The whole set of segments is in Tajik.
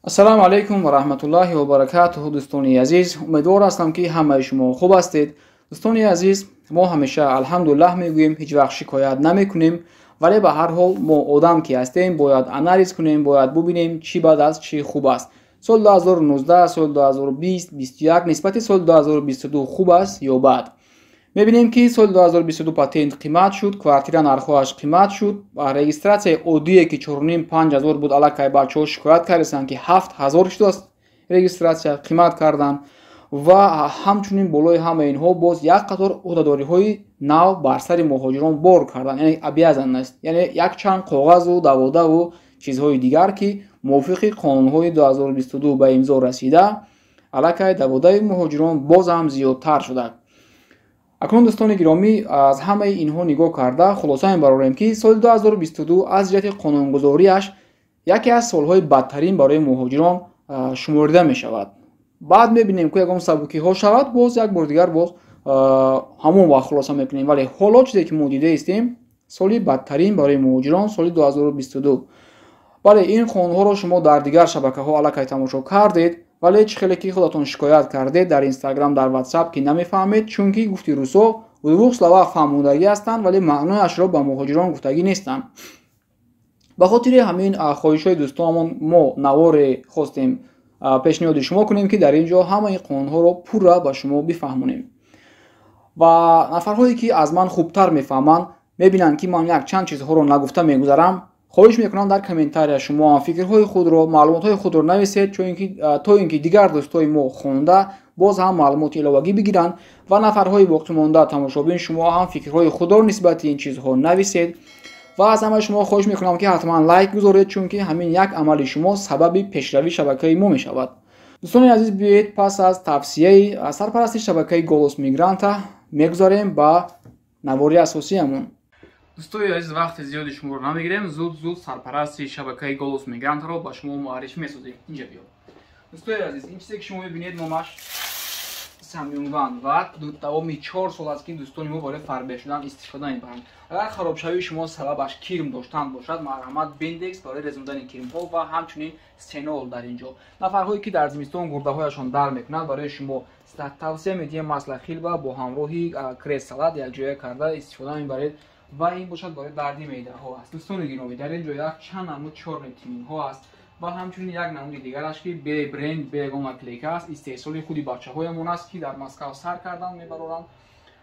Ассалому алайкум ва раҳматуллоҳи ва баракатуҳу, дӯстони азиз. Умедвор ҳастам, ки ҳамаи шумо хуб ҳастед. Дӯстони азиз, мо ҳамеша алҳамдулиллаҳ мегӯем, ҳеҷ вақт шикоят намекунем, вале ба ҳар ҳол мо одам ки ҳастем, бояд анализ кунем, бояд бубинем, чӣ бад аст, чӣ хуб аст. Соли 2019, соли 2020, 21 нисбати соли 2022 хуб аст ё бад. Мебинем, ки соли 2022 патент қимат шуд, квартира нархҳояш қимат шуд ва регистратсияи оддие, ки 4,5-5 ҳазор буд, аллакай бачаҳо шикоят кардастанд, ки 7 ҳазор шудааст, регистратсия қимат кардан. Ва ҳамчунин болои ҳамаи инҳо боз як қатор ӯҳдадориҳои нав бар сари муҳоҷирон бор кардан, яъне обязанность, яъне якчанд коғазу даводаву чизҳои дигар, ки мувофиқи қонунҳои 2022 ба имзо расида, аллакай даводави муҳоҷирон боз ҳам зиёдтар шуда. Акнун, дӯстони гиромӣ, аз ҳамаи инҳо нигоҳ карда, хулоса мебарорем, ки соли 2022 аз ҷиҳати қонунгузориаш яке аз солҳои бадтарин барои муҳоҷирон шуморида мешавад. Баъд мебинем, ки ягон сабукиҳо шавад, боз як бори дигар боз ҳамон вақт хулоса мекунем. Вале ҳоло чизе ки мо дидаистем, соли бадтарин барои муҳоҷирон соли 2022. Бале, ин қонунҳоро шумо дар дигар шабакаҳо аллакай тамошо кардед, вале чӣ хеле ки худатон шикоят кардед дар Инстаграм, дар Ватсап, ки намефаҳмед, чунки гуфти русо, в двух словах фаҳмондагӣ ҳастанд, вале маънояшро ба муҳоҷирон гуфтагӣ нестанд. Ба хотири ҳамин хоҳишҳои дӯстонамон мо наворе хостем пешниҳоди шумо кунем, ки дар ин ҷо ҳамаи қонунҳоро пурра ба шумо бифаҳмонем. Ва нафарҳое ки аз ман хубтар мефаҳманд, мебинанд, ки ман як чанд чизҳоро нагуфта мегузарам, хоҳиш мекунам, дар комментария шумо ҳам фикрҳои худро, маълумотҳои худро нависед, то ин ки дигар дӯстои мо хонда, боз ҳам маълумоти иловагӣ бигиранд. Ва нафарҳои боқимонда, тамошобин, шумо ҳам фикрҳои худро нисбати ин чизҳо нависед. Ва аз ҳамаи шумо хоҳиш мекунам, ки ҳатман лайк гузоред, чунки ҳамин як амали шумо сабаби пешравии шабакаи мо мешавад. Дӯстони азиз, биёед, пас аз тавсияи сарпарасти шабакаи «Голос мигранта» мегузарем ба навори асосиямон. Дӯстои азиз, вақти зиёди шуморо намегирем, зуд зуд сарпарасти шабакаи «Голос мигрантаро» ба шумо муаррифӣ месозем. Инҷа биё. Дӯстои азиз, ин чизе ки шумо мебинед, номаш Самюнван ва давоми 4 сол аст, ки дӯстони мо барои фарбеҳ шудан истифода мебаранд. Агар харобшавии шумо сабабаш кирм доштан бошад, марҳамат, Бендекс барои резондани кирмҳо ва ҳамчунин Сенол. Дар ин ҷо нафарҳое ки дар зимистон гурдаҳояшон дар мекунад, барои шумо тавсия медиҳем, масло хилва бо ҳамроҳи кресс салат якҷоя карда истифода мебаред. Ва ин бошад барои дарди меъдаҳо аст. Дӯстони гиромӣ, дар ин ҷо як чанд намуд чёрный тмин ҳо аст ва ҳамчунин як намуди дигараш, ки бе бренд, бе ягон наклейка аст, истеҳсоли худи бачаҳоямон аст, ки дар Москав сар кардан мебароранд.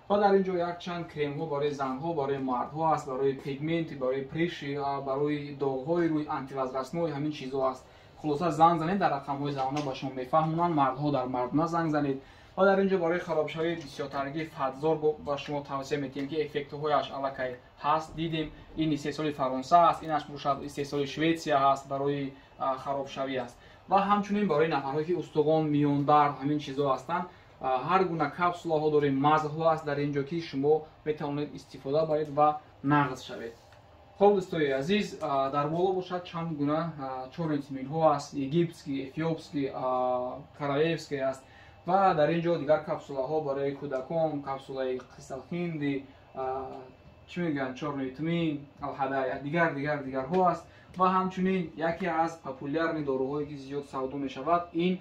Ва дар ин ҷо якчанд кремҳо барои занҳо, барои мардҳо аст, барои пигменти, барои прыщи, барои доғҳои рӯи, антивозрастной, ҳамин чизҳо аст. Хулоса, занг занед дар рақамҳои занона, ба шумо мефаҳмонанд. Мардҳо дар мардона занг занед. Ва дар ин ҷо барои харобшавии бисёртарагии Фатзор ба шумо тавсия медиҳем, ки эффектҳояш аллакай ҳаст, дидем. Ин истеҳсоли Фаронса аст, инаш бошад истеҳсоли Шветсия ҳаст, барои харобшавӣ аст. Ва ҳамчунин барои нафарҳое ки устухон, миёндард, ҳамин чизҳо ҳастанд, ҳар гуна капсулаҳо дорем, мазҳо аст дар ин ҷо, ки шумо метавонед истифода баред ва нағз шавед. Хоб, дӯстои азиз, дар боло бошад чанд гуна чёрный тмин ҳо аст: египетский, эфиопский, королевский аст. Ва дар ин ҷо дигар капсулаҳо барои кӯдакон, капсулаи қисалхинди, чӣ мегӯянд, чёрный тмин, алҳадая, дигар, дигар, дигарҳо аст. Ва ҳамчунин яке аз популярный доруҳое, ки зиёд савдо мешавад, ин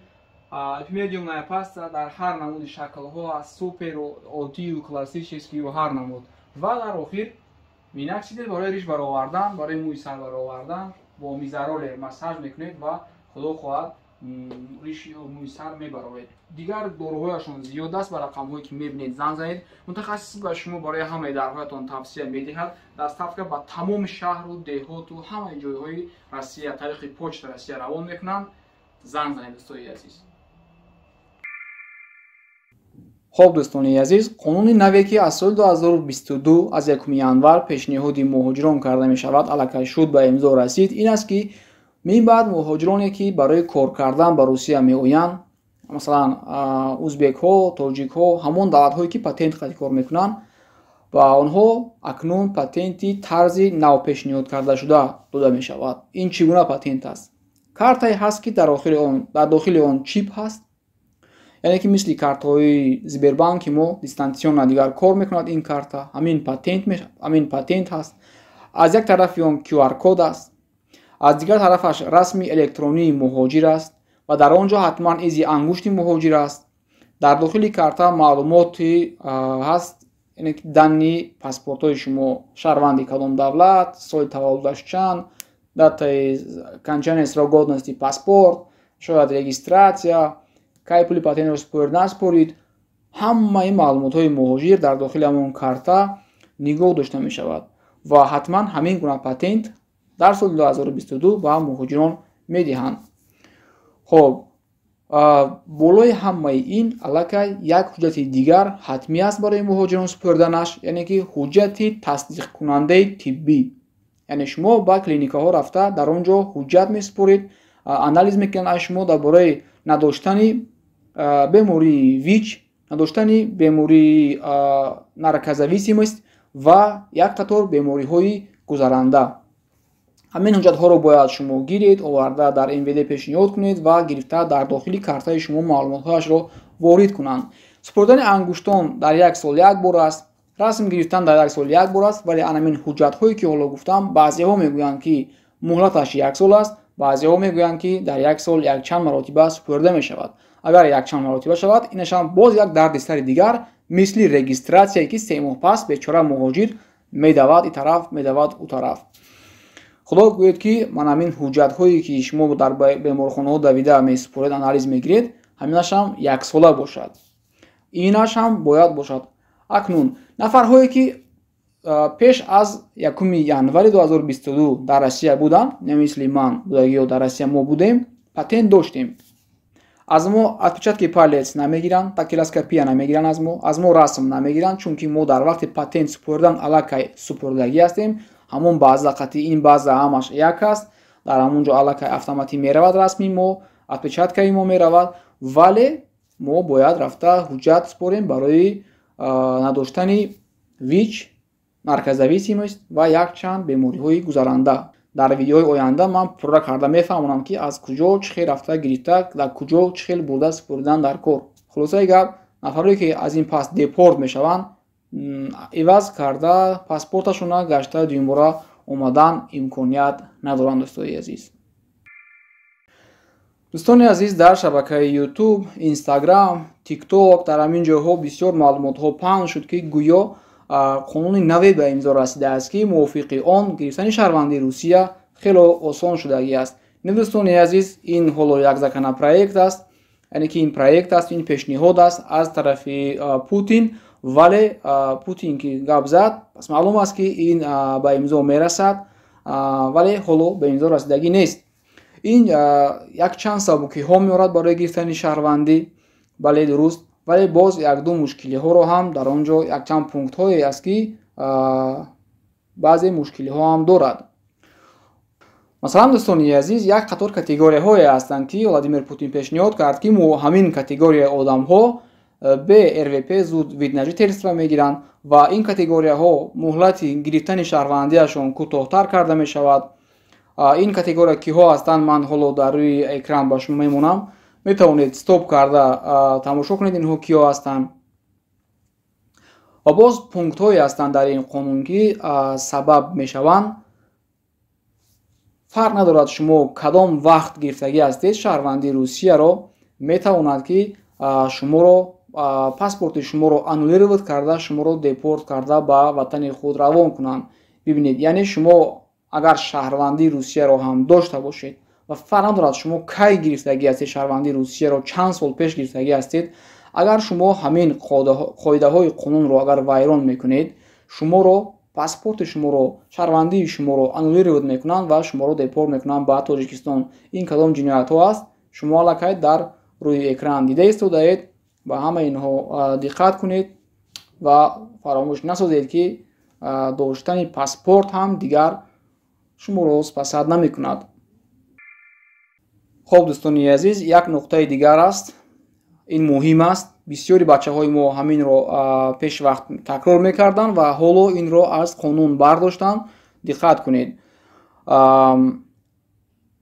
эпимедиумная паста дар ҳар намуди шаклҳо аст: супер, оддию классический, ҳар намуд. Ва дар охир миноксидил барои риш баровардан, барои мӯи сар баровардан. Бо мизаролер массаж мекунед ва, худо хоҳад, риш, мӯи сар мебаровед. Дигар доруҳояшон зиёд аст. Ба рақамҳое ки мебинед, занг занед, мутахассис ба шумо барои ҳамаи дардҳоятон тавсия медиҳад. Доставка ба тамоми шаҳру деҳоту ҳамаи ҷойҳои Россия тариқи Почта Россия равон мекунанд. Занг занед, дӯстои азиз. Хоб, дӯстони азиз, қонуни наве, ки аз соли 2022 аз 1 январ пешниҳоди муҳоҷирон карда мешавад, аллакай шуд, ба имзо расид, ин аст, ки минбаъд муҳоҷироне, ки барои кор кардан ба Русия меоянд, масалан, узбекҳо, тоҷикҳо, ҳамон давлатҳое ки патент қати кор мекунанд, ба онҳо акнун патенти тарзи нав пешниҳод кардашуда дода мешавад. Ин чӣ гуна патент аст? Картае ҳаст, ки дар дохили он чип ҳаст, яъне ки мисли картаҳои Сбербанки мо дистанционно дигар кор мекунад ин карта. Ҳамин патент ҳаст, аз як тарафи он QR код аст. Аз дигар тарафаш расми электронии муҳоҷир аст ва дар он ҷо ҳатман изи ангушти муҳоҷир аст. Дар дохили карта маълумоти ҳаст, яъне ки данные паспортҳои шумо, шаҳрванди кадом давлат, соли таваллудаш чанд, датаи окончания срок годности паспорт, шояд регистрация, кай пули патентро супорид, насупорид. Ҳамаи маълумотҳои муҳоҷир дар дохили ҳамон карта нигоҳ дошта мешавад ва ҳатман ҳамин гуна патент дар соли 2022 ба муҳоҷирон медиҳанд. Хоб, болои ҳамаи ин аллакай як ҳуҷҷати дигар ҳатмӣ аст барои муҳоҷирон супурданаш, яъне ки ҳуҷҷати тасдиқкунандаи тиббӣ. Яъне шумо ба клиникаҳо рафта, дар он ҷо ҳуҷҷат месупоред, анализ мекунанд аз шумо дар бораи надоштани бемории ВИЧ, надоштани бемории наркозависимость ва як қатор бемориҳои гузаранда. Ҳамин ҳуҷҷатҳоро бояд шумо гиред, оварда дар МВД пешниҳод кунед ва гирифта дар дохили картаи шумо маълумотҳояшро ворид кунанд. Супурдани ангуштон дар як сол як бор аст, расм гирифтан дар як сол як бор аст, вале анамин ҳуҷҷатҳое, ки ҳоло гуфтам, баъзеҳо мегӯянд, ки муҳлаташ як сол аст, баъзеҳо мегӯянд, ки дар як сол якчанд маротиба супурда мешавад. Агар якчанд маротиба шавад, инашам боз як дарди сари дигар, мисли регистрация, ки 3 моҳ пас бечора муҳоҷир медавад и тараф, медавад ӯ тараф. Худо гӯяд, ки ман ҳамин ҳуҷҷатҳое, ки шумо дар беморхонаҳо давида месупоред, анализ мегиред, ҳаминашам яксола бошад, инаш ҳам бояд бошад. Акнун нафарҳое, ки пеш аз 1 январи 2022 дар Россия буданд, мисли ман будагиё, дар Россия мо будем, патент доштем, аз мо отпечатки палец намегиранд, дактилоскопия намегиранд аз мо расм намегиранд, чунки мо дар вақти патент супурдан аллакай супурдагӣ ҳастем. Ҳамон база қатъи ин база ҳамаш як аст. Дар ҳамон ҷо аллакай автоматӣ меравад расми мо, отпечаткаи мо меравад, вале мо бояд рафта ҳуҷҷат супорем барои надоштани ВИЧ, наркозависимость ва якчанд бемориҳои гузаранда. Дар видеои оянда ман пурра карда мефаҳмонам, ки аз куҷо чӣ хел рафта гирифта, дар куҷо чӣ хел бурда супоридан дар кор. Хулосаи гап, нафарое, ки аз ин пас депорт мешаванд, иваз карда паспорташона гашта дуюмбора омадан имконият надоранд. Дӯстои азиз, дӯстони азиз, дар шабакаи Ютуб, Инстаграм, Тикток, дар ҳамин ҷойҳо бисёр маълумотҳо паҳн шуд, ки гӯё қонуни наве ба имзо расидааст, ки мувофиқи он гирифтани шаҳрвандии Русия хело осон шудагӣ аст. Не, дӯстони азиз, ин ҳоло як законопроект аст, яъне ки ин проект аст, ин пешниҳод аст аз тарафи Путин. Вале Путин ки гап зад, пас маълум аст, ки ин ба имзо мерасад, вале ҳоло ба имзо расидагӣ нест. Ин якчанд сабукиҳо меорад барои гирифтани шаҳрвандӣ, бале, дуруст, вале боз якду мушкилиҳоро ҳам дар он ҷо якчанд пунктҳое аст, ки баъзе мушкилиҳо ҳам дорад. Масалан, дӯстони азиз, як қатор категорияҳое ҳастанд, ки Владимир Путин пешниҳод кард, ки ҳамин категорияи одамҳо бе РВП зуд вид на жительство мегиранд ва ин категорияҳо муҳлати гирифтани шаҳрвандиашон кӯтоҳтар карда мешавад. Ин категория киҳо ҳастанд, ман ҳоло дар рӯи экран ба шумо мемонам, метавонед стоп карда тамошо кунед, инҳо киҳо ҳастанд. Ва боз пунктҳое ҳастанд дар ин қонун, ки сабаб мешаванд, фарқ надорад, шумо кадом вақт гирифтагӣ ҳастед шаҳрвандии Русияро, метавонад, ки шуморо, паспорти шуморо аннулировать карда, шуморо депорт карда, ба ватани худ равон кунанд. Бибинед, яъне шумо агар шаҳрвандии Русияро ҳам дошта бошед ва фарқ надорад, шумо кай гирифтагӣ ҳастед шаҳрвандии Русияро, чанд сол пеш гирифтагӣ ҳастед, агар шумо ҳамин қоидаҳои қонунро агар вайрон мекунед, шуморо, паспорти шуморо, шаҳрвандии шуморо аннулировать мекунанд ва шуморо депорт мекунанд ба Тоҷикистон. Ин кадом ҷиноятҳо аст, шумо аллакай дар рӯи экран дида истодаед. Ба ҳамаи инҳо диққат кунед ва фаромӯш насозед, ки доштани паспорт ҳам дигар шуморо спасать намекунад. Хоб, дӯстони азиз, як нуқтаи дигар аст, ин муҳим аст. Бисёри бачаҳои мо ҳаминро пешвақт такрор мекарданд ва ҳоло инро аз қонун бардоштанд. Диққат кунед,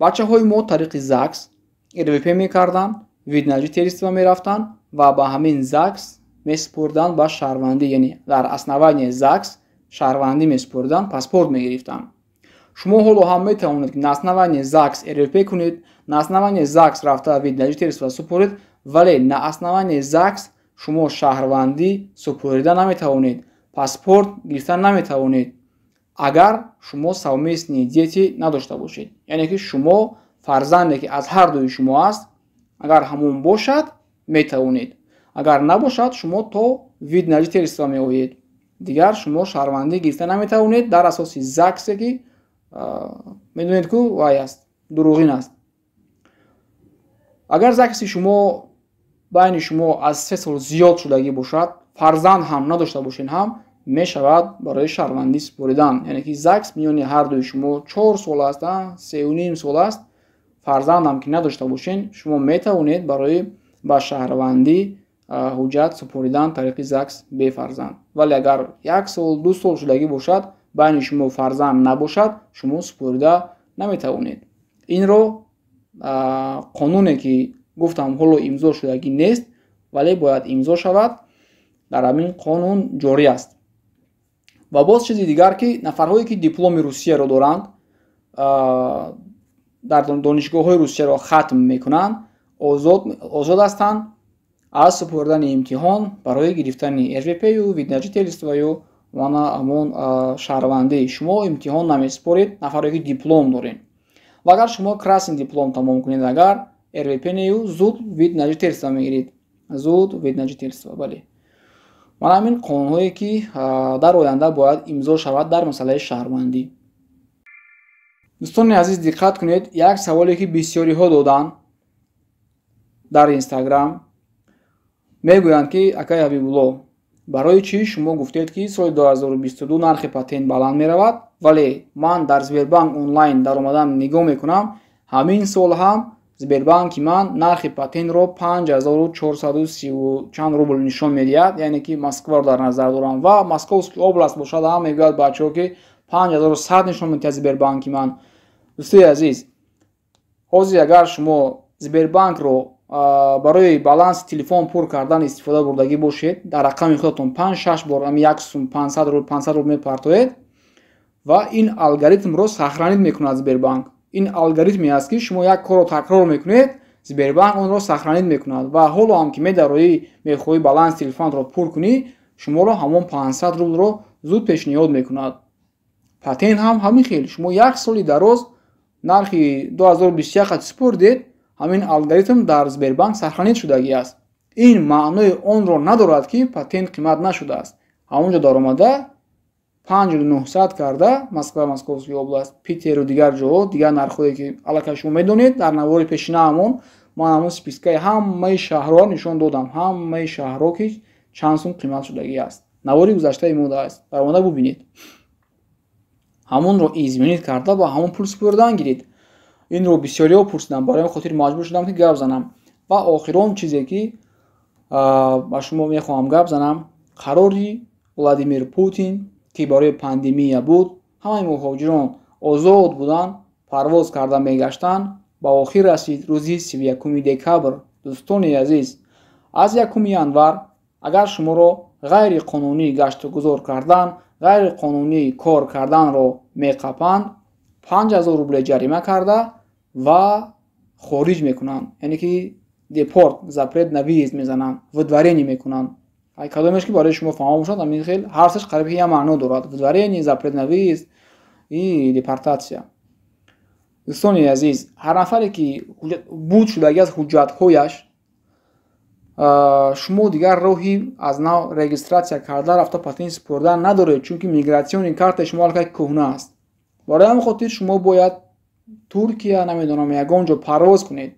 бачаҳои мо тариқи ЗАГС РВП мекарданд, вид на жительство мерафтанд ва ба ҳамин ЗАГС месупурданд ба шаҳрвандӣ, яъне дар основании ЗАГС шаҳрвандӣ месупурданд, паспорт мегирифтанд. Шумо ҳоло ҳам метавонед, ки на основании ЗАГС РВП кунед, на основании ЗАГС рафта вид на жительство супоред, вале на основании ЗАГС шумо шаҳрвандӣ супорида наметавонед, паспорт гирифта наметавонед, агар шумо совместные дети надошта бошед. Яъне ки шумо фарзанде, ки аз ҳар дуи шумо аст, агар ҳамон бошад, метавонед. Агар набошад, шумо то вид на жительство меоед, дигар шумо шаҳрвандӣ гирифта наметавонед дар асоси ЗАГСе, ки медонед, ку вай аст, дурӯғин аст. Агар ЗАГСи шумо байни шумо аз 3 сол зиёд шудагӣ бошад, фарзанд ҳам надошта бошед ҳам, мешавад барои шаҳрвандӣ супоридан. Яъне ки ЗАГС миёни ҳар дуи шумо 4 сол аст, 3,5 сол аст, фарзандам ки надошта бошед, шумо метавонед барои ба шаҳрвандӣ ҳуҷҷат супоридан тариқи ЗАГС бефарзанд. Вале агар як сол, 2 сол шудагӣ бошад, байни шумо фарзанд набошад, шумо супорида наметавонед. Инро қонуне, ки гуфтам, ҳоло имзо шудагӣ нест, вале бояд имзо шавад, дар ҳамин қонун ҷорӣ аст. Ва боз чизи дигар, ки нафарҳое, ки дипломи Русияро доранд, дар донишгоҳҳои Русияро хатм мекунанд, озод ҳастанд аз супоридани имтиҳон барои гирифтани РВПю, вид на жительствою вана ҳамон шаҳрвандӣ. Шумо имтиҳон намесупоред, нафаре ки диплом доред. Ва агар шумо красный диплом тамом кунед, агар РВП нею, зуд вид на жительство мегиред, зуд вид на жительство. Бале, ман ҳамин қонунҳое, ки дар оянда бояд имзо шавад дар масъалаи шаҳрвандӣ. Дӯстони азиз, диққат кунед, як саволе, ки бисёриҳо доданд дар Инстаграм, мегӯянд, ки акай Ҳабибулло, барои чӣ шумо гуфтед, ки соли 2022 нархи патент баланд меравад, вале ман дар Сбербанк Онлайн даромадан нигоҳ мекунам, ҳамин сол ҳам Сбербанки ман нархи патентро 5430 чанд рубл нишон медиҳад, яъне ки Москваро дар назар дорам ва Московский область бошад ҳам, мегӯяд бачаҳо, ки 5100 нишон медиҳад Сбербанки ман. Дӯстои азиз, ҳозир агар шумо Сбербанкро барои баланси телефон пур кардан истифода бурдагӣ бошед, дар рақами худатон панҷ, шаш бор ами як сум 500 рубл, 500 рубл мепартоед ва ин алгоритмро сохранить мекунад Сбербанк. Ин алгоритме аст, ки шумо як корро такрор мекунед, Сбербанк онро сохранить мекунад ва ҳоло ҳам ки медароӣ, мехоҳӣ баланси телефонро пур кунӣ, шуморо ҳамон 500 рублро зуд пешниҳод мекунад. Патент ҳам ҳамин хел. Шумо як соли дароз нархи 2021 супордед, ҳамин алгоритм дар Сбербанк сохранить шудагӣ аст. Ин маънои онро надорад, ки патент қимат нашудааст. Ҳамонҷо даромада 5900 карда Москва, Московский область, Питеру дигар ҷоҳо, дигар нархҳое, ки аллакай шумо медонед. Дар навори пешинаамон ман ҳамон спискаи ҳамаи шаҳрҳоро нишон додам, ҳамаи шаҳрҳо ки чанд сум қимат шудагӣ аст. Навори гузаштаи мо аст, даромада бубинед. Ҳамонро изменить карда, ба ҳамон пул супурдан гиред. Инро бисёриҳо пурсидам, барои ин хотир маҷбур шудам, ки гап занам. Ва охирон чизе, ки ба шумо мехоҳам гап занам, қарори Владимир Путин, ки барои пандемия буд, ҳамаи муҳоҷирон озод буданд, парвоз карда мегаштанд, ба охир расид рӯзи 31 декабр. Дӯстони азиз, аз 1 январ агар шуморо ғайриқонунӣ гаштугузор кардан, ғайриқонунӣ кор карданро меқапанд, 5000 рубле ҷарима карда ва хориҷ мекунанд, яъне ки депорт, запрет на выезд мезананд, выдворение мекунанд. Кадомеш ки барои шумо фаҳмо бошад, ҳамин хел ҳар сеш қариб ки як маъно дорад: выдворение, запрет на выезд и депортация. Дӯстони азиз, ҳар нафаре ки буд шудагӣ аз ҳуҷҷатҳояш, шумо дигар роҳи аз нав регистрация карда рафта патент супурдан надоред, чунки миграционный картаи шумо аллакай кӯҳна аст. Барои ҳамин хотир шумо бояд Туркия, намедонам, ягон ҷо парвоз кунед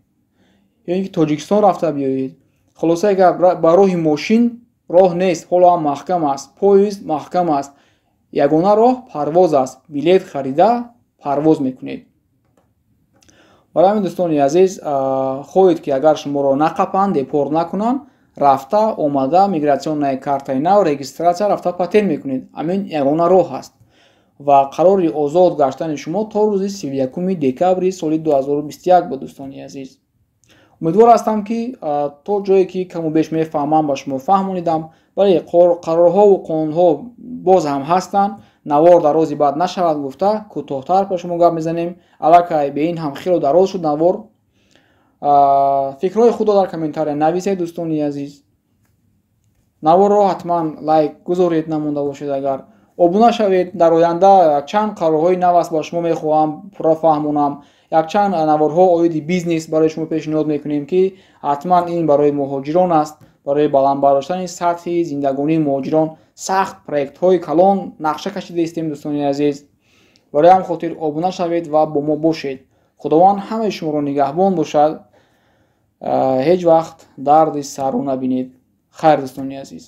ё ин ки Тоҷикистон рафта биёед. Хулосаи гап, ба роҳи мошин роҳ нест, ҳоло ҳам маҳкам аст, поезд маҳкам аст, ягона роҳ парвоз аст. Билет харида парвоз мекунед. Барои ҳамин, дӯстони азиз, хоҳед, ки агар шуморо нақапанд, депорт накунанд, рафта омада миграционная картаи нав регистрация рафта патент мекунед. Ҳамин ягона роҳ аст. Ва қарори озод гаштани шумо то рӯзи 31 декабри соли 2021 буд. Дӯстони азиз, умедвор ҳастам, ки то ҷое ки каму беш мефаҳмам, ба шумо фаҳмонидам. Вале қарорҳову қонунҳо боз ҳам ҳастанд. Навор дарози бад нашавад гуфта, кӯтоҳтар ба шумо гап мезанем. Аллакай бе ин ҳам хело дароз шуд навор. Фикрҳои худро дар комментария нависед, дӯстони азиз. Наворро ҳатман лайк гузоред, намонда бошед агар. Обуна шавед. Дар оянда якчанд қарорҳои нав аст, ба шумо мехоҳам пурра фаҳмонам. Якчанд наворҳо оиди бизнес барои шумо пешниҳод мекунем, ки ҳатман ин барои муҳоҷирон аст. Барои баланд бардоштани сатҳи зиндагонии муҳоҷирон сахт проектҳои калон нақша кашида истем, дӯстони азиз. Барои ҳам хотир обуна шавед ва бо мо бошед. Худованд ҳамаи шуморо нигаҳбон бошад. Ҳеҷ вақт дарди сарро набинед. Хайр, дӯстони азиз.